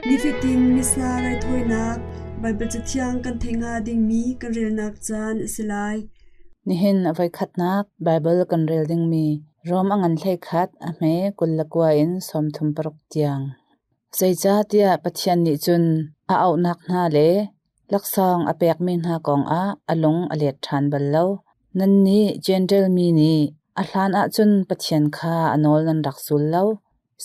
Nifatin Missa raithawinak Baibal Cathiang kan theih hnga dingmi kan relnak caan a si lai. Nihin a voikhatnak Baibal kan rel dingmi Rom a ngan 11 a hme 29 in 36 tiang. Zeicahtiah Pathian nih cun a auhnak hna le laksawng a pekmi hna kongah a lung a let ṭhan bal lo. Nannih Jentail mi nih a hlan ahcun Pathian kha a nawl nan rak zul lo.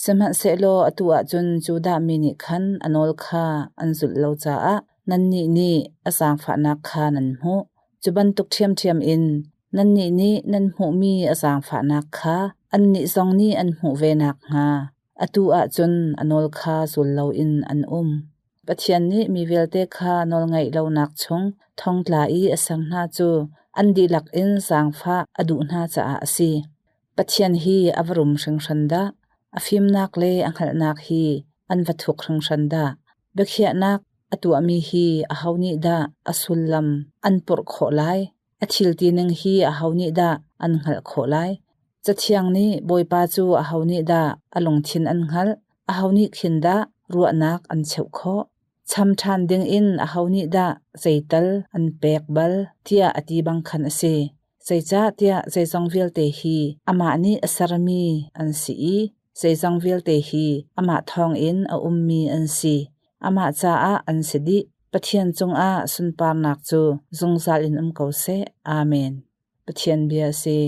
Sihmanhsehlaw atu ahcun Judah mi nih khan a nawl kha an zulh lo caah nannih nih a zaangfahnak kha nan hmuh. Cu bantuk ṭhiamṭhiam in nannih nih nan hmuhmi a zaangfahnak kha annih zong nih an hmuh ve nakhnga atu ahcun a nawl kha zul loin an um. Pathian nih mi vialte kha nawlngaih lonak chung thongtla i a ser hna cu an dihlak in zaangfah a duh hna caah a si. Pathian hi a va rum hringhran dah! A fimnak le a hngalhnak hi an va thuk hringhran dah! Biakhiahnak a tuahmi hi aho nih dah a sullam an purh khawh lai? A thil tining hi aho nih dah an hngalh khawh lai? Cathiang nih Bawipa cu aho nih dah a lungthin an hngalh? Aho nih khin dah ruahnak an cheuh khawh? Cham ṭhan dingin aho nih dah zeital an pek bal tiah a ti bang khan a si. Zeicahtiah zeizong vialte hi amah nih a sermi an si i zeizong vialte hi amah thawngin a ummi an si. Amah caah an si dih. Pathian cungah sunparnak cu zungzal in um ko seh. Amen. Pathian bia a si.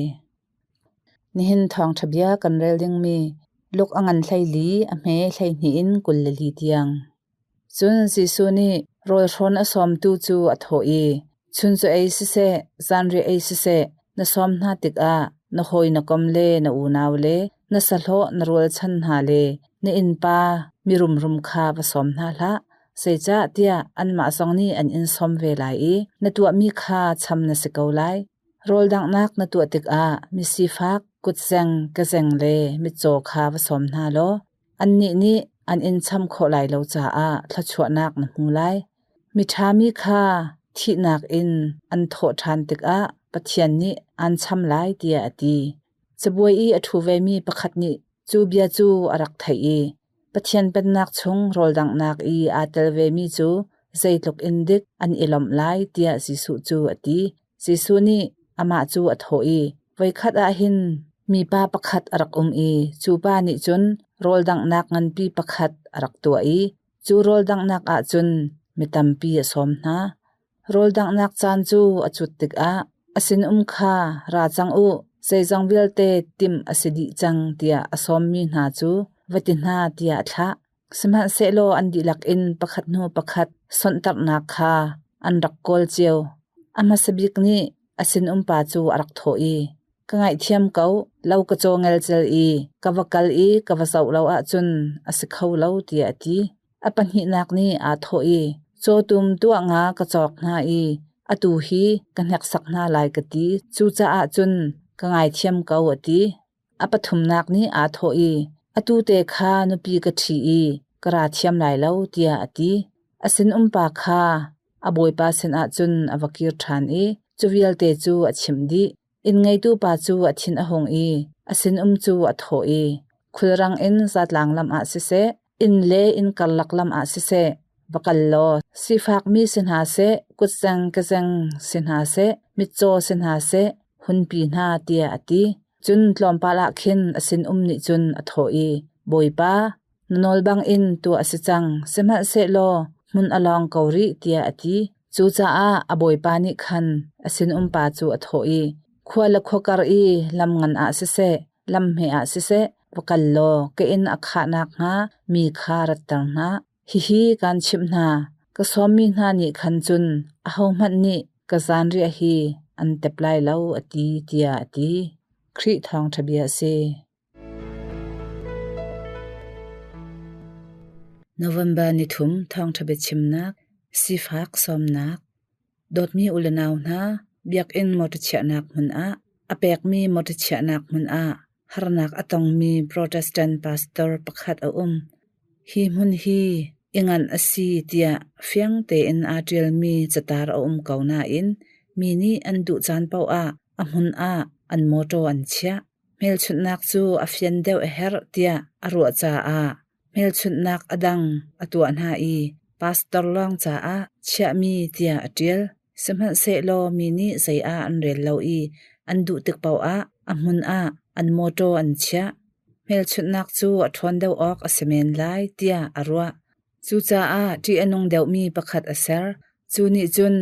Nihin thawngṭha bia kan rel dingmi Luke a ngan 14 a hme 12 in 24 tiang. Cun Jesuh nih rawlhrawn a sawmtu cu a thawh i, Chuncaw ei siseh, zanriah ei siseh, na sawm hna tikah na hawi na kom le na unau le na sahlawh na rualchan hna le na innpa mirumrum kha va sawm hna hlah. Zeicahtiah anmah zong nih an in sawm ve lai i na tuahmi kha cham na si ko lai. Rawldanghnak na tuah tikah misifak, kutzeng, kezeng le mitcaw kha va sawm hna law Annih nih an in cham khawh lai lo caah thluachuahnak na hmu lai. Miṭhami kha thihnak in an thawh ṭhan tikah Pathian nih aan cham lai tiah a ti. Cabuai i a ṭhu vemi pakhat nih cu bia cu a rak theih i Pathian Pennak chung rawldanghnak i aa tel vemi cu zeitluk in dik an i lawmh lai tiah Jesuh cu a ti. Jesuh nih amah cu a thawh i, Voikhat ah hin mipa pakhat a rak um i cu pa nih cun rawldanghnak nganpi pakhat a rak tuah i cu rawldanghnak ah cun mi tampi a sawm hna. Rawldanghnak caan cu a cut tikah a sinum kha ra cang u, zeizong vialte timh a si dih cang tiah a sawmmi hna cu va ti hna tiah a thlah. Sihmanhsehlaw an dihlak in pakhat hnu pakhat sonhtarhnak kha an rak kawl cio. A hmasa bik nih a sinumpa cu a rak thawh i, Ka ngaihthiam ko, lo ka caw ngelcel i ka va kal i ka va zoh lo ahcun a si kho lo, tiah a ti. A pahnihnak nih aa thawh i, Cawtum tuah nga ka cawk hna i atu hi ka hneksak hna lai ka ti, cucaah cun ka ngaithiam ko, a ti. A pathumnak nih aa thawh i, Atu te kha nupi ka ṭhi i ka ra thiam lai lo, tiah a ti. A sinumpa kha a bawipa sinah cun a va kir ṭhan i cu vialte cu a chimh dih. Inn ngeitu pa cu a thin a hung i a sinum cu a thawh i, Khulrang in zatlang lam ah siseh, inn le inn karlak lam ah siseh, va kal law sifakmi si hna seh, kutzeng kezeng si hna seh, mitcaw si hna seh, hunpi hna, tiah a ti. Cun tlawmpal ah khin a sinum nih cun a thawh i, Bawipa, na nawl bangin tuah a si cang, sihmanhsehlaw hmun a lawng ko rih, tiah a ti. Cucaah a bawipa nih khan a sinumpa cu a thawh i, Khua le khua kar i lam ngan ah siseh, lam hme ah siseh, va kal law ka inn a khah nakhnga mi kha ratter hna. Hihi kaan chimh hna, ka sawmmi hna nih khan cun ahohmanh nih ka zanriah hi an tep lai lo, a ti, tiah a ti. Khrih Thawngṭha Bia a si. November 3 Thawngṭha biachimnak, sifak sawmnak, Dawtmi u le nau hna, biakinn mawṭaw chiahnak hmun ah, a pekmi mawṭaw chiahnak hmun ah harnak a tongmi Protestant pastor pakhat a um. Hi hmun hi i nganh a si tiah fiang tein aa ṭialmi catar a um ko nain mi nih an duh caan paoh ah a hmun ah an mawṭaw an chiah. Hmelchunhnak cu a fian deuh a herh tiah a ruah caah Hmelchunhnak a dang a tuah hna i pastor lawng caah chiahmi tiah a ṭial. Sihmanhsehlaw mi nih zei ah an rel lo i an duh tik paoh ah a hmun ah an mawṭaw an chiah. Hmelchunhnak cu a ṭhawn deuh awk a si men lai tiah a ruah. Cucaah ṭih a nung deuhmi pakhat a ser. Cu nih cun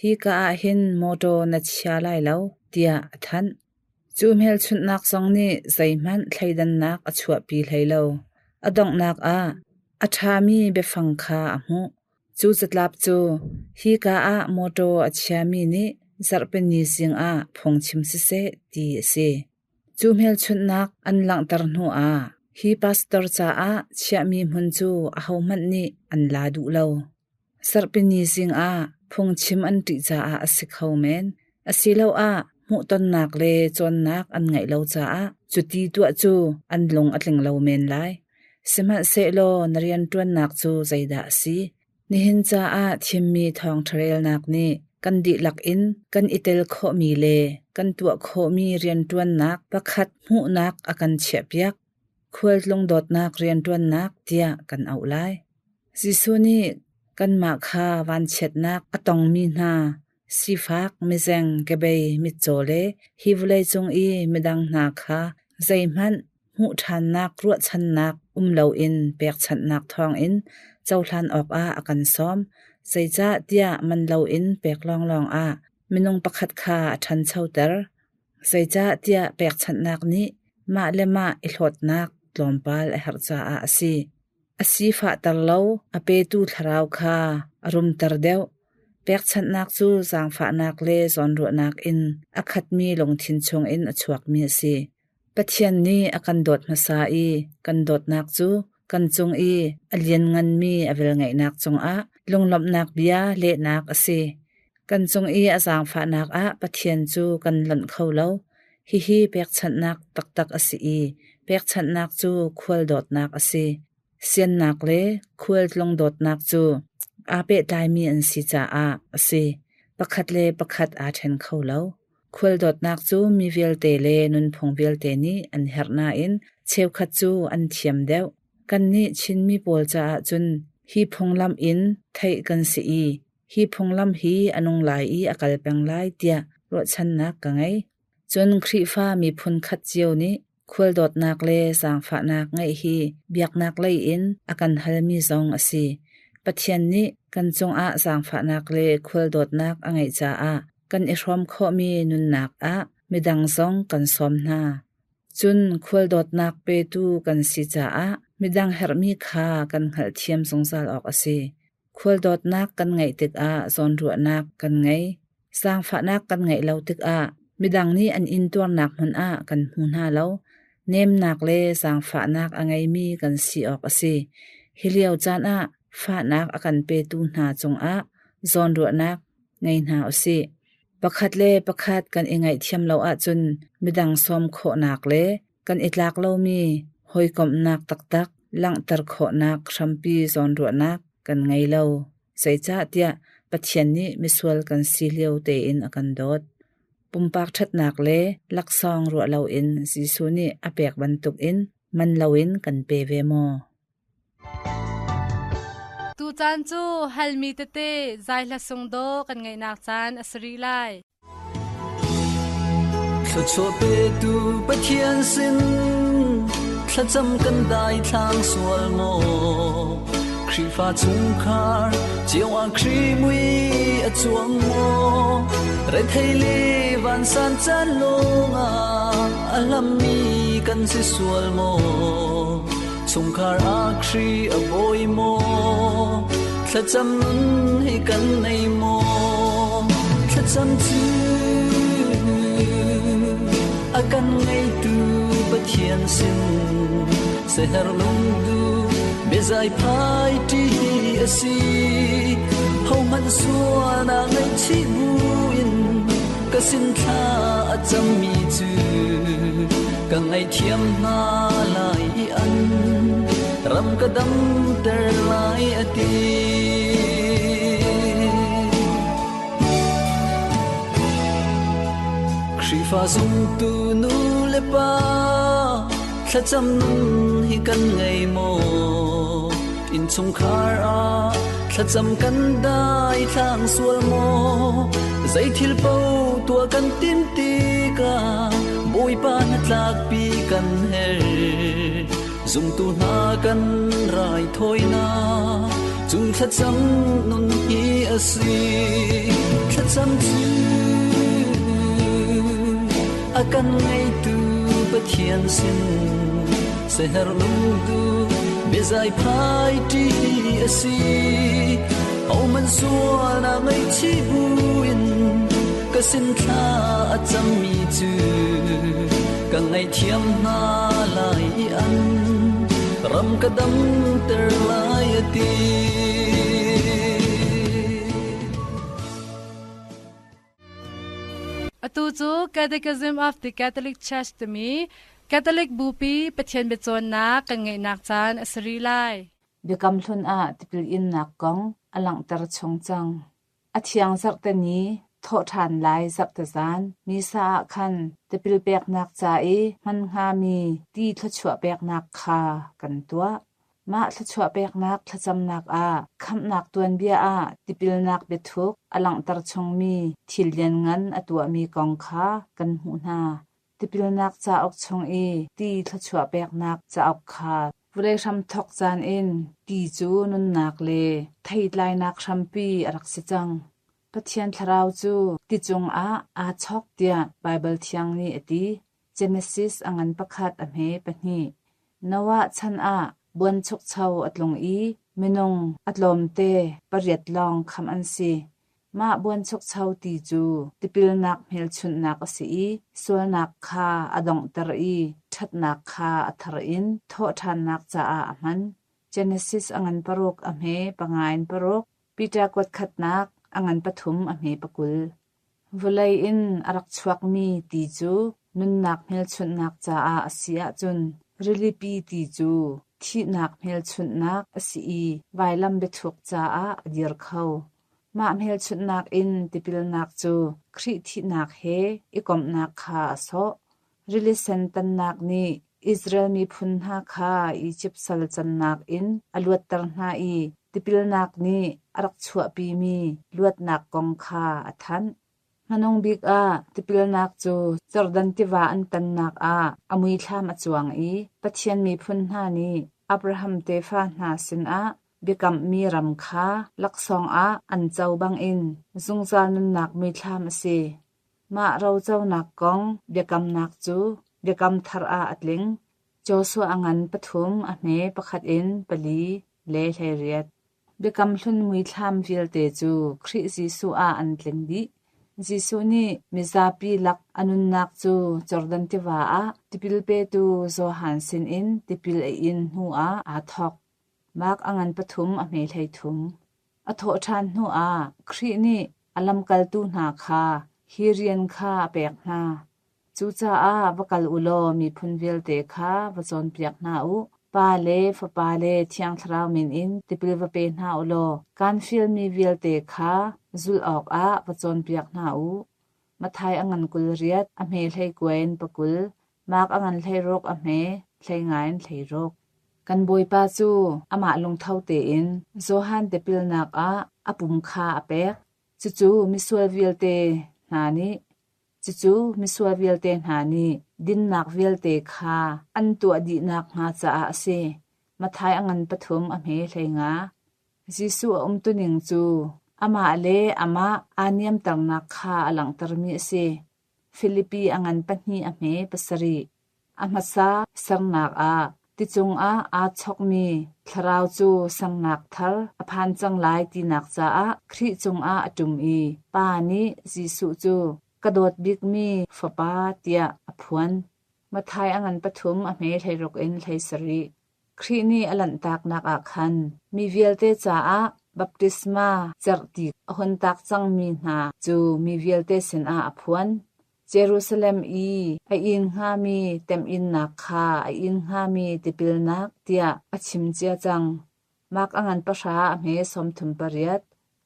hika ah hin mawṭaw na chia lai lo tiah a thanh. Cu hmelchunhnak zong nih zeihmanh thleidannak a chuahpi hlei lo. A donghnak ah a ṭhami biafang kha a hmuh. Cu catlap cu hika ah mawṭaw a chiami nih zarhpini zing ah phungchim siseh ti a si. Cu hmelchunhnak an langhter hnuah hi pastor caah chiahmi hmun cu ahohmanh nih an la duh lo. Zarhpini zing ah phungchim an ṭih caah a si kho men. Asiloah hmuhtonnak le cawnnak an ngeih lo caah cuti tuah cu an lung a tling lo men lai. Sihmanhsehlaw na rianṭuannak cu zeidah a si? Nihin caah thimmi thawngṭha relnak nih kan dihlak in kan i tel khawhmi le kan tuah khawhmi rianṭuannak pakhat hmuhnak a kan chiahpiak. Khualtlung dawtnak rianṭuannak tiah kan auh lai. Jesuh nih kanmah kha vanchiatnak a tongmi hna sifak, mizeng, kebei, mitcaw le hi vawleicung i midang hna kha zeihmanh hmuh ṭhannak ruahchannak um loin pekchanhnak thawngin cohlan awkah a kan sawm. Zeicahtiah man loin pek lawnglawng ah minung pakhat kha a ṭhanchoter. Zeicahtiah pekchanhnak nih mah le mah i hlawtnak tlawmpal a herh caah a si. A sifahter lo, a petu thlarau kha a rumter deuh. Pekchanhnak cu zaangfahnak le zawnruahnak in a khatmi lungthin chungin a chuakmi a si. Pathian nih a kan dawt hmasa i kan dawtnak cu kan cung i a liannganmi a velngeihnak cungah lunglawmhnak bia lehnak a si. Kan cung i a zaangfahnak ah Pathian cu kan lonh kho lo. Hihi pekchanhnak taktak a si i pekchanhnak cu khual dawtnak a si. Siannak le khualtlung dawtnak cu aa pehtlaimi an si caah a si. Pakhat le pakhat aa ṭhen kho lo. Khual dawtnak cu mi vialte le nunphung vialte nih an herh nain cheukhat cu an thiam deuh. Kannih Chinmi pawl caah cun hi phunglam in theih kan si i hi phunglam hi a nung lai i a kal peng lai tiah ruahchannak ka ngei. Cun Khrihfa miphun khat cio nih khual dawtnak le zaangfahnak ngeih hi biaknak lei in a kan halmi zong a si. Pathian nih kan cungah zaangfahnak le khual dawtnak a ngeih caah kan i hrawm khawhmi nunnak ah midang zong kan sawm hna. Cun khual dawtnak petu kan si caah midang herhmi kha kan hngalhthiam zungzal awk a si. Khual dawtnak kan ngeih tikah zawnruahnak kan ngei. Zaangfahnak kan ngeih lo tikah midang nih an intuarnak hmun ah kan hmu hna lo. Nemnak le zaangfahnak a ngeimi kan si awk a si. Hi lio caan ah fahnak a kan petu hna cungah zawnruahnak ngei hna u sih. Pakhat le pakhat kan i ngaihthiam lo ahcun midang sawm khawhnak le kan i tlak lomi hawikomhnak taktak langhter khawhnak hrampi zawnruahnak kan ngei lo. Zeicahtiah Pathian nih misual kan si lio tein a kan dawt. Pumpak ṭhatnak le laksawng ruah loin Jesuh nih a pek bantukin man loin kan pe ve maw? Tucaan cu halmi tete zai hla sung daw kan ngaihnak caan a si rih lai. Thluachuah petu Pathian sin thlacam kan dai thlang sual maw Khrihfa chungkhar cio ah Khrih mui a cuang maw Rethei le vansan caan lawngah a hlammi kan si sual maw Chungkhar ah Khrih a bawi maw Thlacam nun hi kan nei maw Thlacam cu a kan ngeitu Pathian sin seher lungdu biazai phai ṭi hi a si hohmanh sualnak ngaihchih buin ka sin thla a cammi cu ka ngaihthiam hna lai i an ram ka damter lai a ti. Khrihfa zumtu nu le pa thlacam nun. hi kan ngei maw? Innchungkhar ah thlacam kan dai thlang sual maw? Zei thil paoh tuah kan tim tikah Bawipa hnatlakpi kan herh. Zumtu hna kan raithawinak cu thlacam nun hi a si. Thlacam cu a kan ngeitu Pathian sin seher lungdu biazai phai ṭi a si. Homan sual a ngaihchih buin ka sin thla a cammi cu ka ngaihthiam hna lai i an ram ka damter lai a ti. Atu cu Catechism of the Catholic Church timi Catholic Bupi Pathian biacawnnak kan ngeihnak caan a si rih lai. Biakam Hlun ah tipil innak kong a langhter chung cang. A thiang zarhte ni, thawhṭhan lai zarhte zan, Missa ah khan tipil peknak ca i hman hngami ti thluachuah peknak kha kan tuah. Mah thluachuah peknak thlacamnak ah khamhnak tuanbia ah tipilnak biathuk a langhter chungmi thil lianngan a tuahmi kong kha kan hmuh hna. Tipilnak cauk chung i ti thluachuah peknak cauk kha vawlei hramthawk caan in ti cu nunnak le theitlainak hrampi a rak si cang. Pathian thlarau cu ti cungah aa chawk tiah Baibal Thiang nih a ti. Genesis a ngan pakhat a hme pahnih. Noah chan ah buanchukcho a tlung i minung a tlawmte pariat lawng khamh an si. Mah buanchukcho ti cu tipilnak hmelchunhnak a si i sualnak kha a donghter i ṭhatnak kha a thar in thawhṭhannak caah a hman. Genesis a ngan paruk a hme panga in paruk, Peter kuat khatnak a ngan pathum a hme pakul. Vawlei in a rak chuakmi ti cu nunnak hmelchunhnak caah a si ahcun rilipi ti cu thihnak hmelchunhnak a si i vailam biathuk caah a dir kho. Mah hmelchunhnak in tipilnak cu Khrih thihnak he i komhnak kha a sawh. Rili sen tannak nih Israel miphun hna kha Izipt sal cannak in a luatter hna i tipilnak nih a rak chuahpimi luatnak kong kha a thanh. Hmanung bik ah tipilnak cu Jordan tiva an tannak ah a muithlam a cuang i Pathian miphun hna nih Abraham tefa hna sinah biakammi ram kha laksawng ah an co bangin zungzal nunnak muithlam a si. Mah roconak kong biakamnak cu Biakam Thar ah a tling. Joshua a ngan pathum a hme pakhat in pali le 18. Biakam Hlun muithlam vialte cu Khrih Jesuh ah an tling dih. Jesuh nih mizapi lak a nunnak cu Jordan tiva ah tipil petu Johan sinin tipil a in hnuah aa thawk. Mark a ngan pathum a hme 13. A thawhṭhan hnuah Khrih nih a lamkaltu hna kha hi rian kha a pek hna. Cucaah va kal u law miphun vialte kha va cawnpiak hna u. Pa le Fapa le Thiang Thlarau min in tipil va pe hna u law kaan fialmi vialte kha zulh awkah va cawnpiak hna u. Matthai a ngan 28, a hme hleikua in pakul, Mark a ngan 16, a hme hleinga in 16. Kan Bawipa cu amah lungtho tein Johan tipilnak ah a pum kha a pek. Cucu misual vialte hna nih Cucu misual vialte hna nih dinnak vialte kha an tuah dih nakhnga caah a si. Matthai a ngan pathum a hme 15. Jesuh a umtuning cu amah le amah aa niamternak kha a langhtermi a si. Filipi a ngan pahnih a hme pasarih. A hmasa sernak ah ti cungah aa chokmi thlarau cu sernak thar a phan cang lai tinak caah Khrih cungah a ṭum i Pa nih Jesuh cu ka dawt bikmi Fapa tiah a phuan. Matthai a ngan pathum a hme 16 in 17. Khrih nih a lanhtaknak ah khan mi vialte caah baptisma cerhti a hun tak cangmi hna cu mi vialte sinah a phuan. Jerusalem i a inn hngami temhinnak kha a inn hngami tipilnak tiah a chim cia cang. Mark a ngan pahra a hme 38,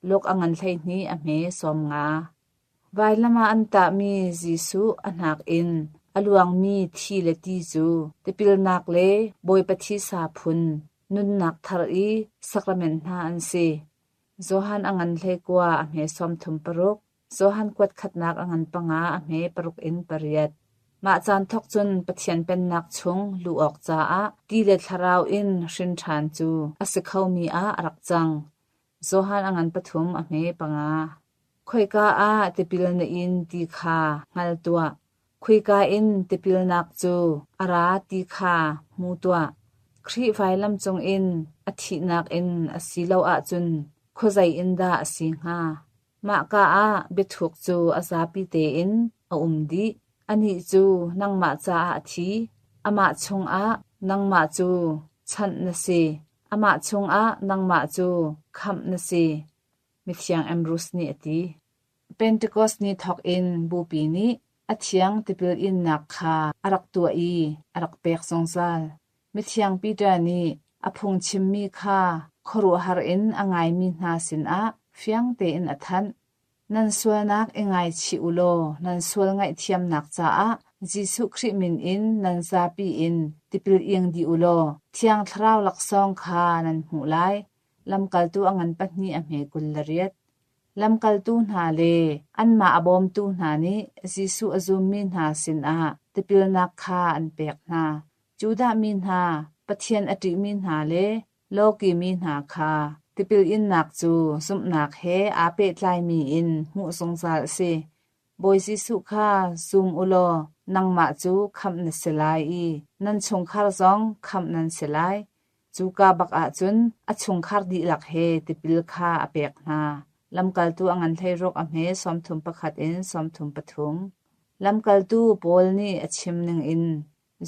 Luke a ngan 12 a hme 50. Vailam ah an tahmi Jesuh a hnak in A luangmi thi le ti cu tipilnak le Bawipa thisa phun, nunnak thar i sakrament hna an si. Johan a ngan 19 a hme 36, Johan kuat khatnak a ngan 5 a hme 6 in 8. Mah caan thawk cun Pathian Pennak chung luh awk caah ti le thlarau in hrin ṭhan cu a si khomi ah a rak cang. Johan a ngan 3 a hme 5. Khoika ah tipil na in ti kha hngal tuah. Khoika in tipilnak cu a ra ti kha hmu tuah. Khrih vailam cungin a thihnak in a si lo ahcun khuazei in dah a si hnga? Mahka ah biathuk cu a zapi tein a um dih. Anih cu nangmah caah a thi. Amah chungah nangmah cu chanh na si. Amah chungah nangmah cu khamh na si. Mithiang Ambrose nih a ti. Pentecost ni thawk in Bupi nih a thiang tipil innak kha a rak tuah i a rak pek zungzal. Mithiang Peter nih a phungchimmi kha khuaruahhar in a ngaimi hna sinah fiang tein a thanh. Nan sualnak i ngaichih u law nan sual ngaihthiamnak caah Jesuh Khrih min in nan zapi in tipil ing dih u law Thiang Thlarau laksawng kha nan hmuh lai. Lamkaltu a ngan pahnih a hme 28. Lamkaltu hna le anmah a bawmtu hna nih Jesuh a zummi hna sinah tipilnak kha an pek hna. Judah mi hna, Pathian a ṭihmi hna le lawki mi hna kha tipil innak cu zumhnak he aa pehtlaimi in hmuh zungzal a si. Bawi Jesuh kha zum u law nangmah cu khamh na si lai i nan chungkhar zong khamh nan si lai. Cuka bak ah cun a chungkhar dihlak he tipil kha a pek hna. Lamkaltu a ngan 16 a hme 31 in 33. Lamkaltu Paul nih a chim ningin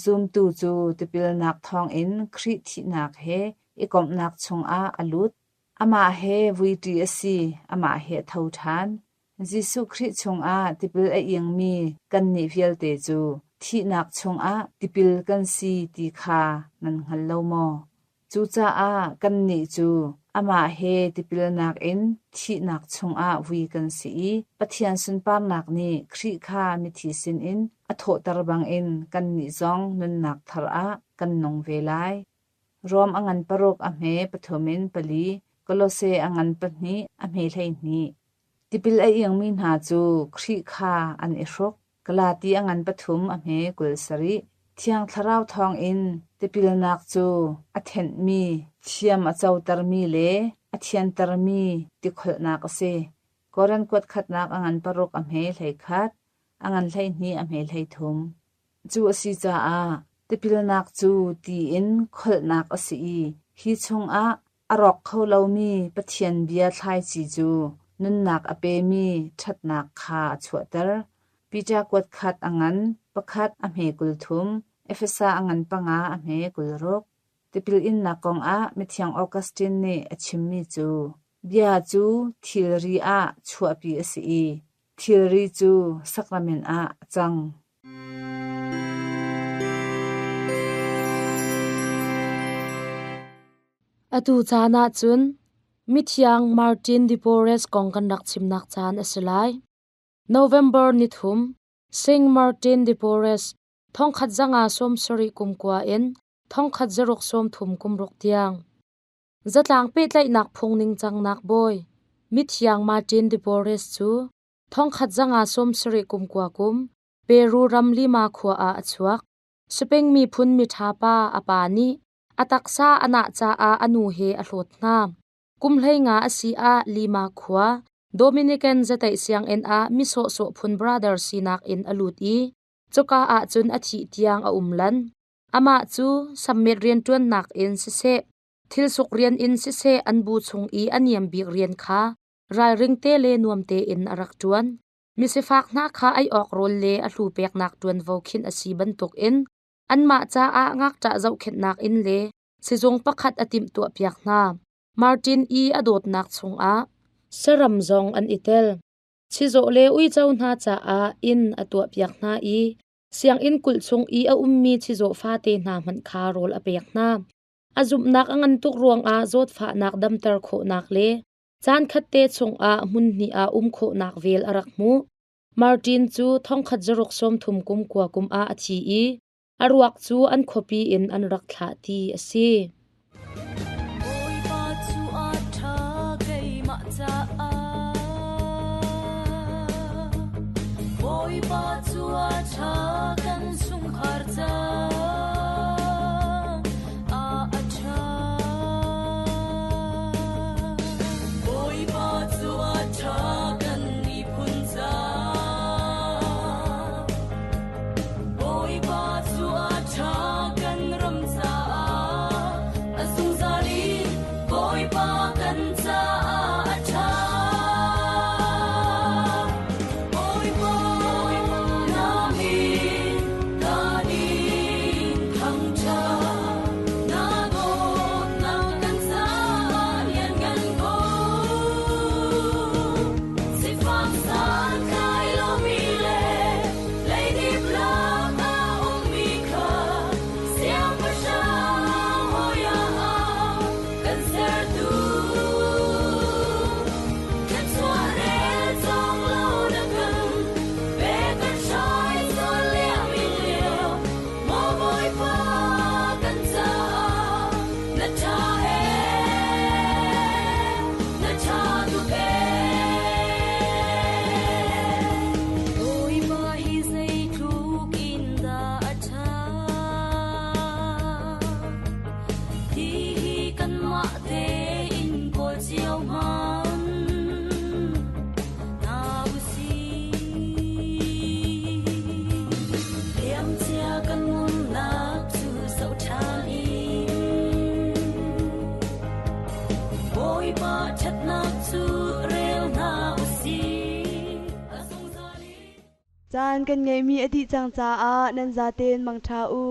zumtu cu tipilnak thawngin Khrih thihnak he i komhnak chungah a lut. Amah he vuiṭi a si, amah he a tho ṭhan. Jesuh Khrih chungah tipil a ingmi kannih vialte cu thihnak chungah tipil kan si ti kha nan hngal lo maw? Cucaah kannih cu amah he tipilnak in thihnak chungah vui kan si i Pathian sunparnak nih Khrih kha mithi sinin a thawhter bangin kannih zong nunnak thar ah kan nung ve lai. Rom a ngan 6 a hme 3 in 4, Kolose a ngan 2 a hme 12. Tipil a ingmi hna cu Khrih kha an i hruk. Galati a ngan 3 a hme 27. Thiang Thlarau thawngin tipilnak cu a thenhmi, thiam a cotermi le a thiantermi tikholhnak a si. Korin kuat khatnak a ngan 6 a hme 11, a ngan 12 a hme 13. Cu a si caah tipilnak cu ti in kholhnak a si i hi chungah a rawk kho lomi Pathian bia thlaici cu nunnak a pemi ṭhatnak kha a chuahter. Peter kuat khat a ngan, pakhat a hme 30, Efesa a ngan 5 a hme 26. Tipil innak kongah Mithiang Augustine nih a chimmi cu, Bia cu thilri ah chuahpi a si i thilri cu sakramen ah a cang. Atu caan ah cun mithiang Martin de Porres kong kan rak chimnak caan a si lai. November nithum, Saint Martin de Porres 1970 kum kua in 1930 kum ruk tiang. Zatlang pehtlaihnak phung ningcangnak bawi mithiang Martin de Porres cu 1970 kum kua kum Peru ram Lima khua ah a chuak. Spain miphun miṭha pa a pa nih a taksa a nah caah a nu he a hlawt hna. Kum 15 a si ah Lima khua Dominican zateih sianginn ah mi sawhsawh phun brother sinak in a lut i cuka ah cun a thih tiang a um lan. Amah cu sammet rianṭuannak in siseh, thilsuk rian in siseh an bu chung i a niam bik rian kha ralring te le nuam tein a rak ṭuan. Misifak hna kha ei awk rawl le a hlu peknak ṭuanvo khinh a si bantukin anmah caah ngakṭah zohkhenhnak inn le sizung pakhat a timhtuahpiak hna. Martin i a dawtnak chungah saram zong an i tel. Chizawh le uico hna caah inn a tuahpiak hna i sianginn kulh chung i a ummi chizawh fate hna hmanh kha rawl a pek hna. A zumhnak a ngan tuk ruangah zawtfahnak damter khawhnak le caankhat te chungah hmun hnih ah um khawhnak vel a rak hmuh. Martin cu 1630 kum kua kum ah a thi i a ruak cu an khuapi in an rak thlah ti a si. Bawipa cu a ṭha keimah caah. Bawipa cu a ṭha kan chungkhar caah. A ṭha. Bawipa cu a ṭha kan miphun caah. Bawipa cu a ṭha kan ram caah. A zungzal in Bawipa kan caah a ṭha. Bawipa na min kan in thangṭhat. Na dawtnak kan caah lianngan ko. Sifak santlai lomi le leidip lak a ummi kha siangpahrang hawi ah kan sertu. Thluachuah rel cawk lo na kan pek kan hrai zawn liam in lio. Maw Bawipa kan caah na ṭha ee, na ṭha tuk ee. Bawipa hi zeitluk in dah a ṭhat ti hi kanmah tein kawl cio hmanh hna u sih. Liamcia kan nunnak cu zoh ṭhan in Bawipa ṭhatnak cu rel hna u sih. A zungzal in Caan kan ngeihmi a dih cang caah nan zaten mangṭha u.